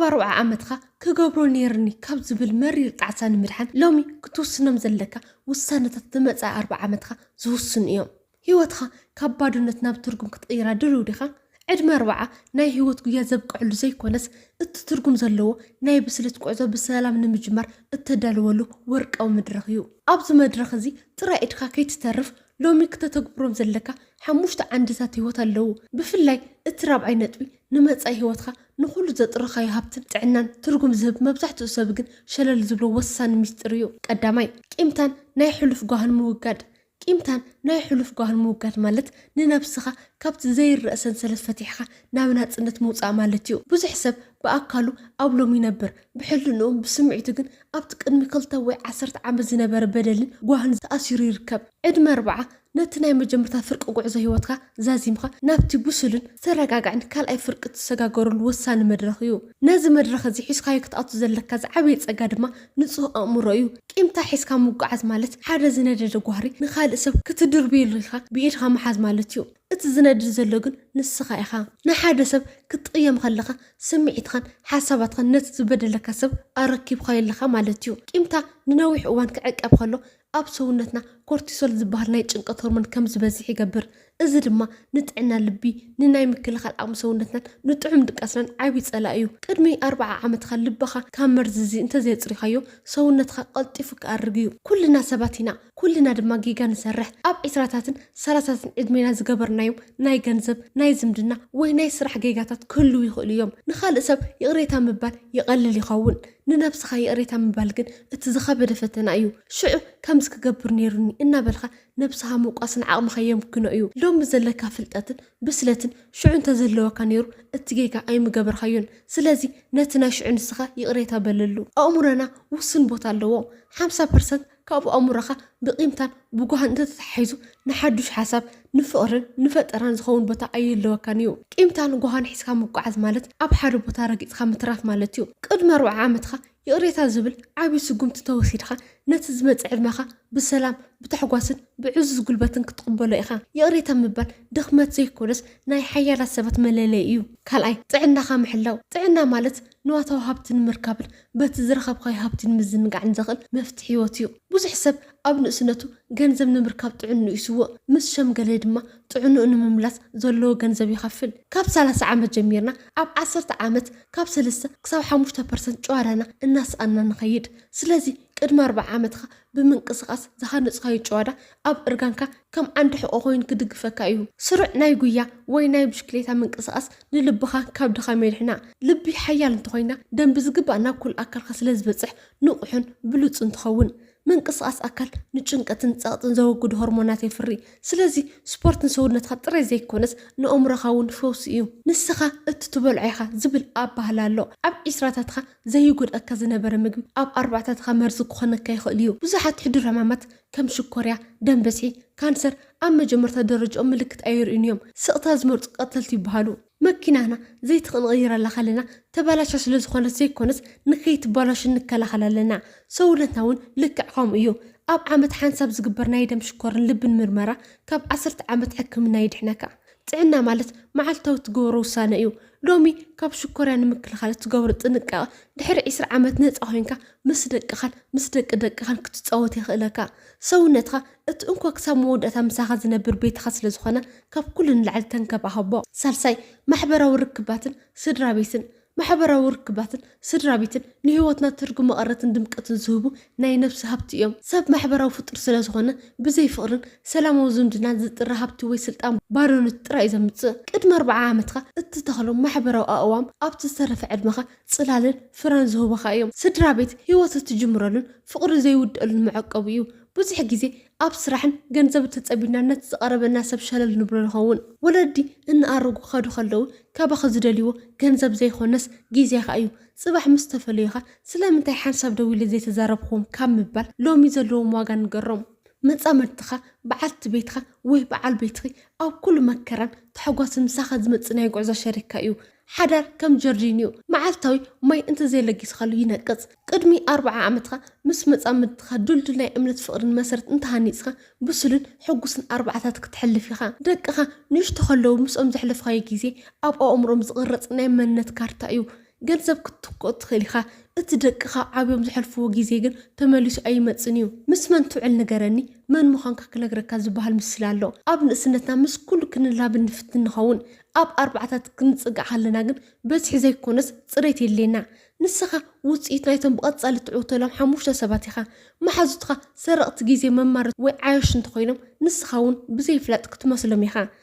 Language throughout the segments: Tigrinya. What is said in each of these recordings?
ኣብ ኣርብዓ ዓመትኻ ክገብሮ ነይርኒ ካብ ዝብል መሪር ጣዕሳ ንምድሓን፣ ሎሚ ክትውስኖም ዘለካ ውሳነታት ንመጻኢ ኣርብዓ ዓመትኻ ዝውስኑ እዮም። ህይወትኻ ካብ ባዶነት ናብ ትርጉም ክትቕይራ ድልው ዲኻ? ዕድመ ኣርብዓ ናይ ህይወት ጉያ ዘብቅዐሉ ዘይኮነስ፣ እቲ ትርጉም ዘለዎ ናይ ብስለት ጉዕዞ ብሰላም ንምጅማር እተዳልወሉ ወርቃዊ መድረኽ እዩ። ኣብዚ መድረኽ እዚ ጥራይ ኢድካ ከይትተርፍ፣ ሎሚ ክተተግብሮም ዘለካ ሓሙሽተ ዓንድታት ህይወት ኣለዉ። ብፍላይ እቲ ራብዓይ ነጥቢ፣ ንመጻኢ ህይወትካ ንኹሉ ዘጥረኻዮ ሃብትን ጥዕናን ትርጉም ዝህብ፣ መብዛሕትኡ ሰብ ግን ሸለል ዝብሎ ወሳኒ ሚስጥር እዩ። ቀዳማይ፣ ቂምታን ናይ ሕሉፍ ጓህን ምውጋድ። ቂምታን ናይ ሕሉፍ ጓህን ምውጋድ ማለት፣ ንነብስኻ ካብቲ ዘይረእ ሰንሰለት ፈቲሕካ ናብ ናጽነት ምውጻእ ማለት እዩ። ብዙሕ ሰብ ብኣካሉ ኣብ ሎሚ ይነብር፣ ብሕልንኡ፣ ብስምዒቱ ግን ኣብቲ ቅድሚ ክልተ ወይ ዓሰርተ ዓመት ዝነበረ በደልን ጓህን ተኣሲሩ ይርከብ። ዕድመ ኣርብዓ ነቲ ናይ መጀመርታ ፍርቂ ጉዕዞ ህይወትካ ዛዚምካ፣ ናብቲ ብሱልን ዝተረጋግዐን ካልኣይ ፍርቂ ትሰጋገረሉ ወሳኒ መድረኽ እዩ። ነዚ መድረኽ እዚ ሒዝካዮ ክትኣቱ ዘለካ ዝዓበየ ጸጋ ድማ ንጹህ ኣእምሮ እዩ። ቂምታ ሒዝካ ምጉዓዝ ማለት፣ ሓደ ዝነደደ ጓህሪ ንኻልእ ሰብ ክትድርብየሉ ኢልካ ብኢድካ ምሓዝ ማለት እዩ። እቲ ዝነድድ ዘሎ ግን ንስኻ ኢኻ። ንሓደ ሰብ ክትቕየም ከለኻ፣ ስምዒትኻን ሓሳባትኻን ነቲ ዝበደለካ ሰብ ኣረኪብካዮ ኣለኻ ማለት እዩ። ቂምታ ንነዊሕ እዋን ክዕቀብ ከሎ፣ ኣብ ሰውነትና ኮርቲሶል ዝበሃል ናይ ጭንቀት ሆርሞን ከም ዝበዝሕ ይገብር። እዚ ድማ ንጥዕና ልቢ፣ ንናይ ምክልኻል ዓቕሚ ሰውነትናን ንጥዑም ድቃስናን ዓቢ ጸላኢ እዩ። ቅድሚ ኣርብዓ ዓመትኻ ልብኻ ካብ መርዚ እዚ እንተዘየጽሪኻዮ፣ ሰውነትኻ ቀልጢፉ ክኣርግ እዩ። ኩልና ሰባት ኢና፣ ኩልና ድማ ጌጋ ንሰርሕ። ኣብ ዕስራታትን ሰላሳታትን ዕድሜና ዝገበርናዮም ናይ ገንዘብ፣ ናይ ዝምድና ወይ ናይ ስራሕ ጌጋታት ክህልዉ ይኽእሉ እዮም። ንኻልእ ሰብ ይቕሬታ ምባል ይቐልል ይኸውን። ንነብስኻ ይቕሬታ ምባል ግን እቲ ዝኸበደ ፈተና እዩ። ሽዑ ከምዚ ክገብር ነይሩኒ እናበልካ ነብስኻ ምውቃስን ዓቕምኻ የምክኖ እዩ። ሎሚ ዘለካ ፍልጠትን ብስለትን ሽዑ እንተዘለወካ ነይሩ፣ እቲ ጌጋ ኣይምገበርካዮን። ስለዚ ነቲ ናይ ሽዑ ንስኻ ይቕሬታ በለሉ። ኣእምሮና ውሱን ቦታ ኣለዎ። ሓምሳ ፐርሰንት ካብ ኣእምሮኻ ብቂምታን ብጓህን እንተተታሒዙ፣ ንሓዱሽ ሓሳብ፣ ንፍቕርን ንፈጠራን ዝኸውን ቦታ ኣየለወካን እዩ። ቂምታን ጓህን ሒዝካ ምጓዓዝ ማለት፣ ኣብ ሓደ ቦታ ረጊጽካ ምትራፍ ማለት እዩ። ቅድሚ ኣርብዓ ዓመትካ ይቕሬታ ዝብል ዓቢ ስጉምቲ ተወሲድካ፣ ነቲ ዝመጽእ ዕድመኻ ብሰላም፣ ብታሕጓስን ብዕዙዝ ጉልበትን ክትቕበሎ ኢኻ። ይቕሬታ ምባል ድኽመት ዘይኮነስ፣ ናይ ሓያላት ሰባት መለለዪ እዩ። ካልኣይ፣ ጥዕናኻ ምሕላው። ጥዕና ማለት ንዋታዊ ሃብቲ ንምርካብን በቲ ዝረኸብካዮ ሃብቲ ንምዝንጋዕን ዘኽእል መፍትሒ ህይወት እዩ። ብዙሕ ሰብ ኣብ ንእስነቱ ገንዘብ ንምርካብ ጥዕንኡ ይስውእ፣ ምስ ሸምገለ ድማ ጥዕንኡ ንምምላስ ዘለዎ ገንዘብ ይኸፍል። ካብ ሰላሳ ዓመት ጀሚርና፣ ኣብ ዓሰርተ ዓመት ካብ ሰለስተ ክሳብ ሓሙሽተ ፐርሰንት ጭዋዳና እናሰኣንና ንኸይድ። ስለዚ፣ ቅድሚ ኣርብዓ ዓመትኻ ብምንቅስቓስ ዝሃነጽካዮ ጭዋዳ፣ ኣብ እርጋንካ ከም ዓንዲ ሕቖ ኮይኑ ክድግፈካ እዩ። ስሩዕ ናይ ጉያ ወይ ናይ ብሽክሌታ ምንቅስቓስ ንልብኻ ካብ ድኻም የድሕና። ልቢ ሓያል እንተኾይና፣ ደም ብዝግባእ ናብ ኩሉ ኣካልካ ስለ ዝበጽሕ፣ ንቑሕን ብሉጽን ትኸውን። ምንቅስቓስ ኣካል ንጭንቀትን ጸቕጥን ዘወግዱ ሆርሞናት የፍሪ። ስለዚ፣ ስፖርት ንሰውነትካ ጥራይ ዘይኮነስ፣ ንኣእምሮኻ እውን ፈውሲ እዩ። "ንስኻ እቲ ትበልዖ ኢኻ" ዝብል ኣባህላ ኣሎ። ኣብ ዒስራታትካ ዘይጎድኣካ ዝነበረ ምግቢ፣ ኣብ ኣርባዕታትካ መርዚ ክኾነካ ይኽእል እዩ። ብዙሓት ሕዱር ሕማማት ከም ሽኮርያ፣ ደም በዝሒ፣ ካንሰር ኣብ መጀመርታ ደረጃኦም ምልክት ኣየርእዩን እዮም። ስቕታ ዝመርጹ ቀተልቲ ይበሃሉ። መኪናና ዘይትኽንቕይረላ ከለና ተባላሻ ስለ ዝኾነት ዘይኮነስ፣ ንከይትባላሹ ንከላኸል ኣለና። ሰውነትና እውን ልክዕ ከምኡ እዩ። ኣብ ዓመት ሓንሳብ ዝግበር ናይ ደም ሽኮርን ልብን ምርመራ፣ ካብ ዓሰርተ ዓመት ሕክምና ይድሕነካ። ጥዕና ማለት መዓልታዊ ትገብሮ ውሳነ እዩ። ሎሚ ካብ ሽኮርያ ንምክልኻል እትገብሮ ጥንቃቐ፣ ድሕሪ ዒስራ ዓመት ነጻ ኮይንካ ምስ ደቅኻን ምስ ደቂ ደቅኻን ክትጻወት የኽእለካ። ሰውነትኻ እቲ እንኮ ክሳብ መወዳእታ ምሳኻ ዝነብር ቤትኻ ስለ ዝኾነ፣ ካብ ኩሉ ንላዕሊ ተንከባኸቦ። ሳልሳይ፣ ማሕበራዊ ርክባትን ስድራ ቤትን። ማሕበራዊ ርክባትን ስድራ ቤትን ንህይወትና ትርጉም፣ መቐረትን ድምቀትን ዝህቡ ናይ ነፍሲ ሃብቲ እዮም። ሰብ ማሕበራዊ ፍጡር ስለ ዝኾነ፣ ብዘይ ፍቕርን ሰላማዊ ዝምድናን ዝጥረ ሃብቲ ወይ ስልጣን ባዶነት ጥራይ እዩ ዘምጽእ። ቅድሚ ኣርብዓ ዓመትካ እትተኽሎም ማሕበራዊ ኣእዋም፣ ኣብቲ ዝተረፈ ዕድመኻ ጽላልን ፍረን ዝህቡኻ እዮም። ስድራ ቤት ህይወት እትጅምረሉን ፍቕሪ ዘይውድኣሉን መዕቀቢ እዩ። ብዙሕ ግዜ ኣብ ስራሕን ገንዘብ ተጸቢና፣ ነቲ ዝቐረበና ሰብ ሸለል ንብሎ ንኸውን። ወለዲ እናኣረጉ ክኸዱ ከለዉ፣ ካባኻ ዝደልይዎ ገንዘብ ዘይኮነስ ግዜኻ እዩ። ጽባሕ ምስ ተፈለዩኻ፣ "ስለምንታይ ሓንሳብ ደዊለ ዘይተዛረብክዎም?" ካብ ምባል፣ ሎሚ ዘለዎም ዋጋ ንገሮም። መጻምድትኻ፣ በዓልቲ ቤትኻ ወይ በዓል ቤትኺ ኣብ ኩሉ መከራን ታሕጓስን ምሳኻ ዝመጽእ ናይ ጉዕዞ ሸሪክካ እዩ። ሓዳር ከም ጀርዲን እዩ። መዓልታዊ ማይ እንተዘይለጊስካሉ ይነቅጽ። ቅድሚ ኣርብዓ ዓመትኻ ምስ መጻምድትኻ ድልዱል ናይ እምነት ፍቕርን መሰረት እንተሃኒጽካ፣ ብሱልን ሕጉስን ኣርባዕታት ክትሕልፍ ኢኻ። ደቅኻ ንእሽቶ ከለዉ ምስኦም ዘሕለፍካዮ ግዜ ኣብ ኣእምሮኦም ዝቕረጽ ናይ መንነት ካርታ እዩ። ገንዘብ ክትትክኦ ትኽእል ኢኻ። እቲ ደቅኻ ዓብዮም ዝሐልፍዎ ግዜ ግን ተመሊሱ ኣይመጽን እዩ። ምስ መን ትውዕል ንገረኒ፣ መን ምዃንካ ክነግረካ ዝበሃል ምስላ ኣሎ። ኣብ ንእስነትና ምስ ኩሉ ክንላብ ንፍትን ንኸውን። ኣብ ኣርባዕታት ክንጽጋዕ ከለና ግን በዝሒ ዘይኮነስ ጽሬት የድልየና። ንስኻ ውጽኢት ናይቶም ብቐጻሊ ትዕውተሎም ሓሙሽተ ሰባት ኢኻ። መሓዙትኻ ሰረቕቲ ግዜ፣ መማረርቲ ወይ ዓያሹ እንተኾይኖም ንስኻ እውን ብዘይፍላጥ ክትመስሎም ኢኻ።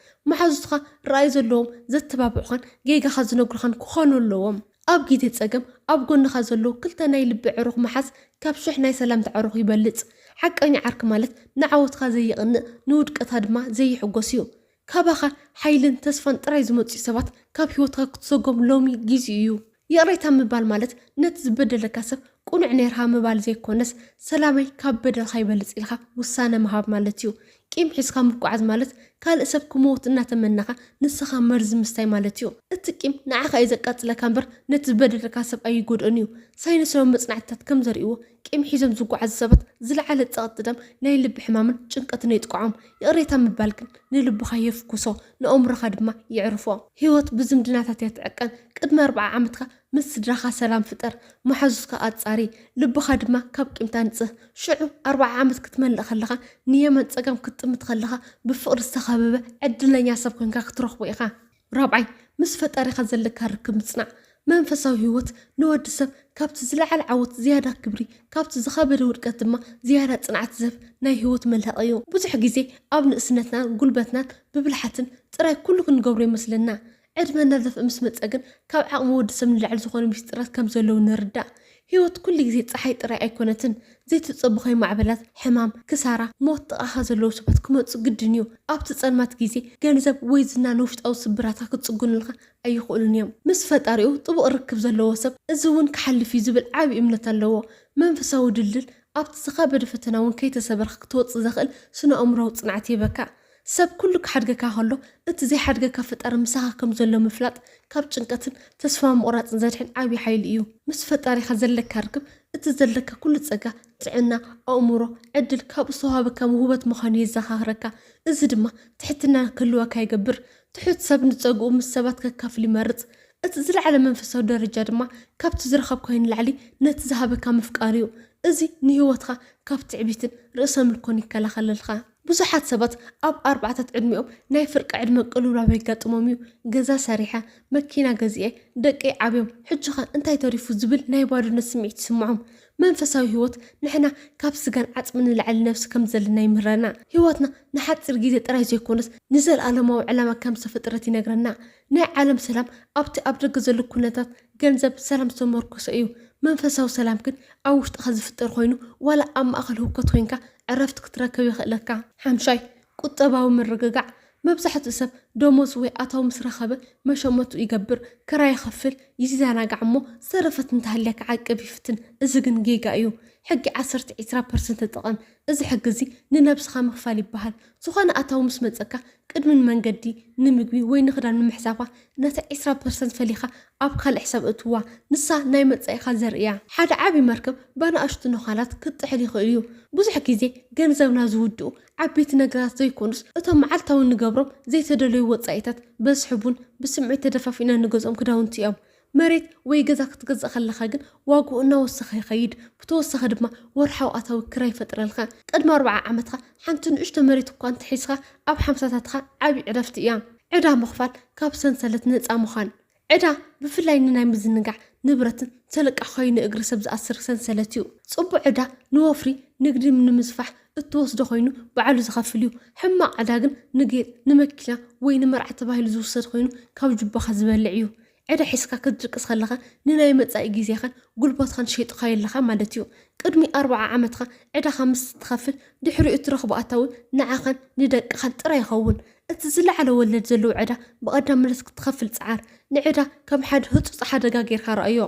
መሓዙትኻ ራእይ ዘለዎም፣ ዘተባብዑኻን ጌጋኻ ዝነግሩኻን ክኾኑ ኣለዎም። ኣብ ግዜ ጸገም ኣብ ጎንኻ ዘለዉ ክልተ ናይ ልቢ ዕሩኽ ምሓዝ ካብ ሽሕ ናይ ሰላምታ ዕሩኽ ይበልጽ። ሓቀኛ ዓርኪ ማለት ንዓወትካ ዘይቕንእ ንውድቀትካ ድማ ዘይሕጎስ እዩ። ካባኻ ሓይልን ተስፋን ጥራይ ዝመጽኡ ሰባት ካብ ህይወትካ ክትሰጎም ሎሚ ግዜኡ እዩ። ይቕሬታ ምባል ማለት ነቲ ዝበደለካ ሰብ ቅኑዕ ነይርካ ምባል ዘይኮነስ ሰላመይ ካብ በደልካ ይበልጽ ኢልካ ውሳነ ምሃብ ማለት እዩ። ቂም ሒዝካ ምጉዓዝ ማለት ካልእ ሰብ ክመውት እናተመነኻ ንስኻ መርዚ ምስታይ ማለት እዩ። እቲ ቂም ንዓኻ እዩ ዘቃጽለካ እምበር ነቲ ዝበደለካ ሰብ ኣይጎድኦን እዩ። ሳይንሳዊ መጽናዕትታት ከም ዘርእይዎ ቂም ሒዞም ዝጓዓዙ ሰባት ዝለዓለ ጸቕጢ ደም፣ ናይ ልቢ ሕማምን ጭንቀትን የጥቅዖም። ይቕሬታ ምባል ግን ንልብኻ የፍኩሶ፣ ንኣእምሮኻ ድማ የዕርፎ። ህይወት ብዝምድናታት እያ ትዕቀን። ቅድሚ ኣርብዓ ዓመትካ ምስ ስድራኻ ሰላም ፍጠር፣ መሓዙትካ ኣጻሪ፣ ልብኻ ድማ ካብ ቂምታ ንጽህ። ሽዑ ኣርብዓ ዓመት ክትመልእ ከለኻ ንየማን ጸጋም ክትጥምት ከለኻ ብፍቕሪ ዝተኸበበ ዕድለኛ ሰብ ኮንካ ክትረኽቦ ኢኻ። ራብዓይ፣ ምስ ፈጣሪኻ ዘለካ ርክብ ምጽናዕ። መንፈሳዊ ህይወት ንወዲ ሰብ ካብቲ ዝለዓለ ዓወት ዝያዳ ክብሪ፣ ካብቲ ዝኸበደ ውድቀት ድማ ዝያዳ ጽንዓት ዝህብ ናይ ህይወት መልህቕ እዩ። ብዙሕ ግዜ ኣብ ንእስነትናን ጉልበትናን ብብልሓትን ጥራይ ኩሉ ክንገብሮ ይመስለና። ዕድመና ዘፍእ ምስ መጸ ግን ካብ ዓቕሚ ወዲ ሰብ ንላዕሊ ዝኾኑ ምስጢራት ከም ዘለዉ ንርዳእ። ህይወት ኩሉ ግዜ ጸሓይ ጥራይ ኣይኮነትን። ዘይተጸብኾ ማዕበላት፣ ሕማም፣ ክሳራ፣ ሞት ጥቓኻ ዘለዉ ሰባት ክመጹ ግድን እዩ። ኣብቲ ጸልማት ግዜ ገንዘብ ወይ ዝና ንውሽጣዊ ስብራትካ ክጽግኑልካ ኣይኽእሉን እዮም። ምስ ፈጣሪኡ ጥቡቕ ርክብ ዘለዎ ሰብ እዚ እውን ክሓልፍ እዩ ዝብል ዓቢ እምነት ኣለዎ። መንፈሳዊ ድልድል ኣብቲ ዝኸበደ ፈተና እውን ከይተሰበርካ ክትወጽእ ዘኽእል ስነ ኣእምሮዊ ጽንዓት ይህበካ። ሰብ ኩሉ ክሓድገካ ከሎ እቲ ዘይሓድገካ ፈጣሪ ምሳኻ ከም ዘሎ ምፍላጥ ካብ ጭንቀትን ተስፋ ምቑራጽን ዘድሕን ዓቢ ሓይሊ እዩ። ምስ ፈጣሪኻ ዘለካ ርክብ እቲ ዘለካ ኩሉ ጸጋ፣ ጥዕና፣ ኣእምሮ፣ ዕድል ካብኡ ዝተዋህበካ ውህበት ምዃኑ የዘኻኽረካ። እዚ ድማ ትሕትና ክህልወካ ይገብር። ትሑት ሰብ ንጸግኡ ምስ ሰባት ከካፍል ይመርጽ። እቲ ዝለዓለ መንፈሳዊ ደረጃ ድማ ካብቲ ዝረኸብካዮ ንላዕሊ ነቲ ዝሃበካ ምፍቃር እዩ። እዚ ንህይወትካ ካብ ትዕቢትን ርእሰ ምልኮን ይከላኸለልካ። ብዙሓት ሰባት ኣብ ኣርባዕታት ዕድሚኦም ናይ ፍርቂ ዕድመ ቅልውላው የጋጥሞም እዩ። ገዛ ሰሪሐ፣ መኪና ገዚኤ፣ ደቀይ ዓብዮም፣ ሕጂ ኸ እንታይ ተሪፉ ዝብል ናይ ባዶነት ስምዒት ይስምዖም። መንፈሳዊ ህይወት ንሕና ካብ ስጋን ዓጽምን ንላዕሊ ነፍሲ ከም ዘለና ይምህረና። ህይወትና ንሓጺር ግዜ ጥራይ ዘይኮነስ ንዘለኣለማዊ ዕላማ ከም ዝተፈጠረት ይነግረና። ናይ ዓለም ሰላም ኣብቲ ኣብ ደገ ዘሎ ኩነታት፣ ገንዘብ፣ ሰላም ዝተመርኮሰ እዩ። መንፈሳዊ ሰላም ግን ኣብ ውሽጥኻ ዝፍጠር ኮይኑ ዋላ ኣብ ማእከል ህውከት ኮይንካ ዕረፍቲ ክትረክብ የኽእለካ። ሓምሻይ፣ ቁጠባዊ ምርግጋዕ። መብዛሕትኡ ሰብ ደሞዝ ወይ ኣታዊ ምስ ረኸበ መሸመቱ ይገብር፣ ክራይ ይኸፍል፣ ይዘናጋዕ እሞ ዝተረፈት እንተሃልያ ክዓቅብ ይፍትን። እዚ ግን ጌጋ እዩ። ሕጊ ዓሰርተ ዒስራ ፐርሰንት ተጠቐም። እዚ ሕጊ እዚ ንነብስኻ ምኽፋል ይበሃል። ዝኾነ ኣታዊ ምስ መጸካ ቅድሚ ንመንገዲ፣ ንምግቢ ወይ ንኽዳን ንምሕሳብካ ነታ ዒስራ ፐርሰንት ፈሊኻ ኣብ ካልእ ሕሳብ እትዋ። ንሳ ናይ መጻኢኻ ዘርኢ እያ። ሓደ ዓቢ መርከብ ብናእሽቱ ነዃላት ክጥሕል ይኽእል እዩ። ብዙሕ ግዜ ገንዘብና ዝውድኡ ዓበይቲ ነገራት ዘይኮኑስ እቶም መዓልታዊ ንገብሮም ዘይተደለዩ ወጻኢታት፣ በዝሒ ቡን፣ ብስምዒት ተደፋፊእና ንገዝኦም ክዳውንቲ እዮም። መሬት ወይ ገዛ ክትገዝእ ከለኻ ግን ዋግኡ እናወሰኸ ይኸይድ። ብተወሳኺ ድማ ወርሓዊ ኣታዊ ክራይ ይፈጥረልካ። ቅድሚ ኣርብዓ ዓመትካ ሓንቲ ንእሽቶ መሬት እኳ እንተሒዝካ ኣብ ሓምሳታትካ ዓቢ ዕረፍቲ እያ። ዕዳ ምኽፋል ካብ ሰንሰለት ነጻ ምዃን። ዕዳ ብፍላይ ንናይ ምዝንጋዕ ንብረትን ተለቃሕ ኮይኑ እግሪ ሰብ ዝኣስር ሰንሰለት እዩ። ጽቡቕ ዕዳ ንወፍሪ ንግዲ ንምስፋሕ እትወስዶ ኮይኑ ባዕሉ ዝኸፍል እዩ። ሕማቕ ዕዳ ግን ንጌጥ፣ ንመኪና ወይ ንመርዓ ተባሂሉ ዝውሰድ ኮይኑ ካብ ጁባኻ ዝበልዕ እዩ። ዕዳ ሒዝካ ክትድቅስ ከለኻ ንናይ መጻኢ ግዜኻን ጉልበትካን ሸይጥካዮ ኣለኻ ማለት እዩ። ቅድሚ ኣርብዓ ዓመትካ ዕዳኻ ምስ ትኸፍል ድሕሪኡ እትረኽቦ ኣታዊ ንዓኻን ንደቅኻን ጥራይ ይኸውን። እቲ ዝለዓለ ወለድ ዘለዎ ዕዳ ብቐዳምነት ክትኸፍል ጽዓር። ንዕዳ ከም ሓደ ህጹጽ ሓደጋ ጌርካ ረኣዮ።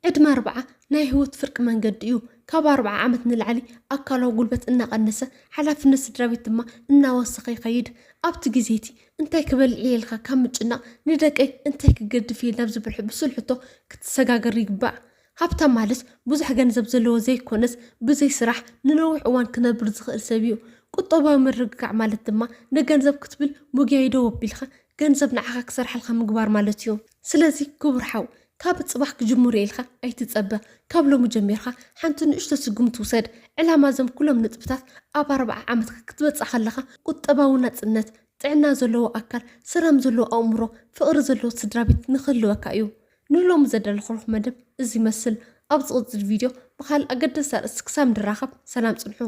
ዕድመ ኣርብዓ ናይ ህይወት ፍርቂ መንገዲ እዩ። ካብ ኣርብዓ ዓመት ንላዕሊ ኣካላዊ ጉልበት እናቐነሰ፣ ሓላፍነት ስድራ ቤት ድማ እናወሰኸ ይኸይድ። ኣብቲ ግዜ እቲ እንታይ ክበልዕ እየ ኢልካ ካብ ምጭናቕ፣ ንደቀይ እንታይ ክገድፍ እየ ናብ ዝብል ብሱል ሕቶ ክትሰጋገር ይግባእ። ሃብታም ማለት ብዙሕ ገንዘብ ዘለዎ ዘይኮነስ፣ ብዘይ ስራሕ ንነዊሕ እዋን ክነብር ዝኽእል ሰብ እዩ። ቁጠባዊ ምርግጋዕ ማለት ድማ ንገንዘብ ክትብል ሙግያይ ደው ኣቢልካ ገንዘብ ንዓኻ ክሰርሓልካ ምግባር ማለት እዩ። ስለዚ ክቡር ሓው፣ ካብ ጽባሕ ክጅምሩ ኢልካ ኣይትጸበ። ካብ ሎሚ ጀሚርካ ሓንቲ ንእሽቶ ስጉምቲ ውሰድ። ዕላማ እዞም ኩሎም ነጥብታት ኣብ ኣርብዓ ዓመትካ ክትበጽሕ ከለኻ ቁጠባዊ ናጽነት፣ ጥዕና ዘለዎ ኣካል፣ ሰላም ዘለዎ ኣእምሮ፣ ፍቕሪ ዘለዎ ስድራ ቤት ንክህልወካ እዩ። ንሎሚ ዘዳለኹልኩም መደብ እዚ ይመስል። ኣብ ዝቕጽል ቪድዮ ብኻልእ ኣገደስቲ ኣርእስቲ ክሳብ ንራኸብ ሰላም ጽንሑ።